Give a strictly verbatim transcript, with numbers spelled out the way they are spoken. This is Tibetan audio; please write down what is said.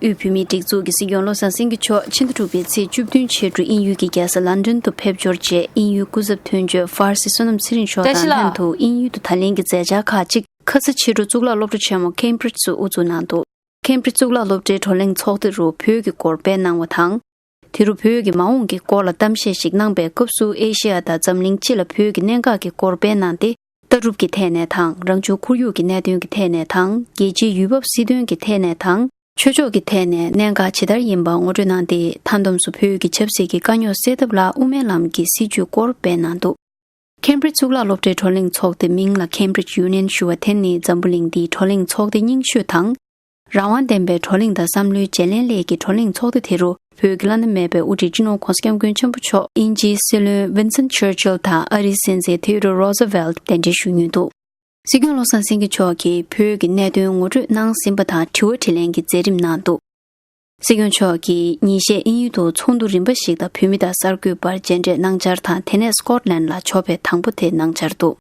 དབུས་བོད་མིའི་སྒྲིག་འཛུགས་ཀྱི་སྲིད་སྐྱོང་བློ་བཟང་སེང་གེ་མཆོག་ཕྱི་ཟླ་དྲུག་པའི་ཚེས་བཅུ་བདུན་ཕྱི་དྲོ་དབྱིན་ཡུལ་གྱི་རྒྱལ་ས་ལན་ཌན་དུ་ཕེབས་འབྱོར་རྗེས། དབྱིན་ཡུལ་སྐུ་ཚབ་དོན་གཅོད་ཧྥར་སི་བསོད་ནམས་ཚེ་རིང་མཆོག་བཀྲ་ཤིས་དང་ལགས། ལྷན་དུ་དབྱིན་ཡུལ་དུ་ད་ལན་གྱི་མཛད་འཆར་ཁག་ཅིག་ཁ་ས་ཕྱི་དྲོ་གཙུག་ལག་སློབ་གྲྭ་ཆེན་མོ་ཁེམ་བྷྲིཇ་དུ་དབུ་འཛུགས་གནང་འདུག་ཁེམ་བྷྲིཇ་གཙུག་ལག་སློབ་གྲྭའི་བགྲོ་གླེང་ཚོགས་སྡེ་རུ་བོད་ཀྱི་སྐོར་སྤེལ་གནང་བ་དང་། དེ་རུ་བོད་ཀྱི་མ་འོངས་ཀྱི་སྐོར་ལ་གཏམ་བཤད་ཞིག་གནང་པའི་སྐབས་སུ། ཨེ་ཤེ་ཡ་དང་འཛམ་གླིང་སྤྱི་ལ་བོད་ཀྱི་གནད་འགག་གི་སྐོར་སྤེལ་གནང་སྟེ། ལྟ་གྲུབ་ཀྱི་ཐད་ནས་དང་། རང་བྱུང་ཁོར་ཡུག་གི་གནད་དོན་གྱི་ཐད་ནས་དང་། རྒྱལ་སྤྱིའི་ཡུལ་བབ་སྲིད་དོན་གྱི་ཐད་ནས་དང་། ཆོས་ཕྱོགས་ཀྱི་ཐད་ནས་གནད་འགག་ཇི་ལྟར་ཡིན་པ་ངོ་སྤྲོད་གནང་སྟེ། མཐའ་བསྡོམས་སུ་བོད་ཀྱི་ཆབ་སྲིད་ཀྱི་དཀའ་རྙོག་སེལ་ཐབས་ལ་དབུ་མའི་ལམ་གྱི་སྲིད་བྱུས་སྐོར་སྤེལ་གནང་འདུག་ཁེམ་བྷྲིཇ་གཙུག་ལག་སློབ་གྲྭའི་བགྲོ་གླེང་ཚོགས་སྡེ་མིང་ལ་Cambridge Union ཞུ་བ་དེ་ནི་འཛམ་བུ་གླིང་འདིའི་བགྲོ་གླེང་ཚོགས་སྡེ་རྙིང་ཤོས་དང་། རང་དབང་ལྡན་པའི་བགྲོ་གླེང་དང་བསམ་བློའི་བརྗེ་ལེན་སླད་ཀྱི་བགྲོ་གླེང་ཚོགས་སྡེ་དེ་རུ། བོད་ཀྱི་བླ་ན་མེད་པའི་དབུ་ཁྲིད་སྤྱི་ནོར་༸གོང་ས་༸སྐྱབས་མགོན་ཆེན་པོ་མཆོག་དབྱིན་ཇིའི་སྲིད་བློན་Winston Churchill དང་ཨ་རིའི་སྲིད་འཛིན་Theodore Roosevelt གདན་འདྲེན་ཞུ་མྱོང་འདུག་སྲིད་སྐྱོང་བློ་བཟང་སེང་གེ་མཆོག་གིས་བོད་ཀྱི་གནད་དོན་ངོ་སྤྲོད་གནང་ཟིན་པ་དང་། དྲི་བ་དྲིས་ལན་གྱི་མཛད་རིམ་གནང་འདུག་སྲིད་སྐྱོང་མཆོག་གིས་ཉིན་ཤས་དབྱིན་ཡུལ་དུ་ཚོགས་འདུ་རིམ་པ་ཞིག་དང་བོད་མི་དང་གསར་འགོད་པར་མཇལ་འཕྲད་གནང་འཆར་དང་། དེ་ནས་སྐོཊ་ལན་ལ་འབྱོར་བའི་དང་པོ་དེ་གནང་འཆར་འདུག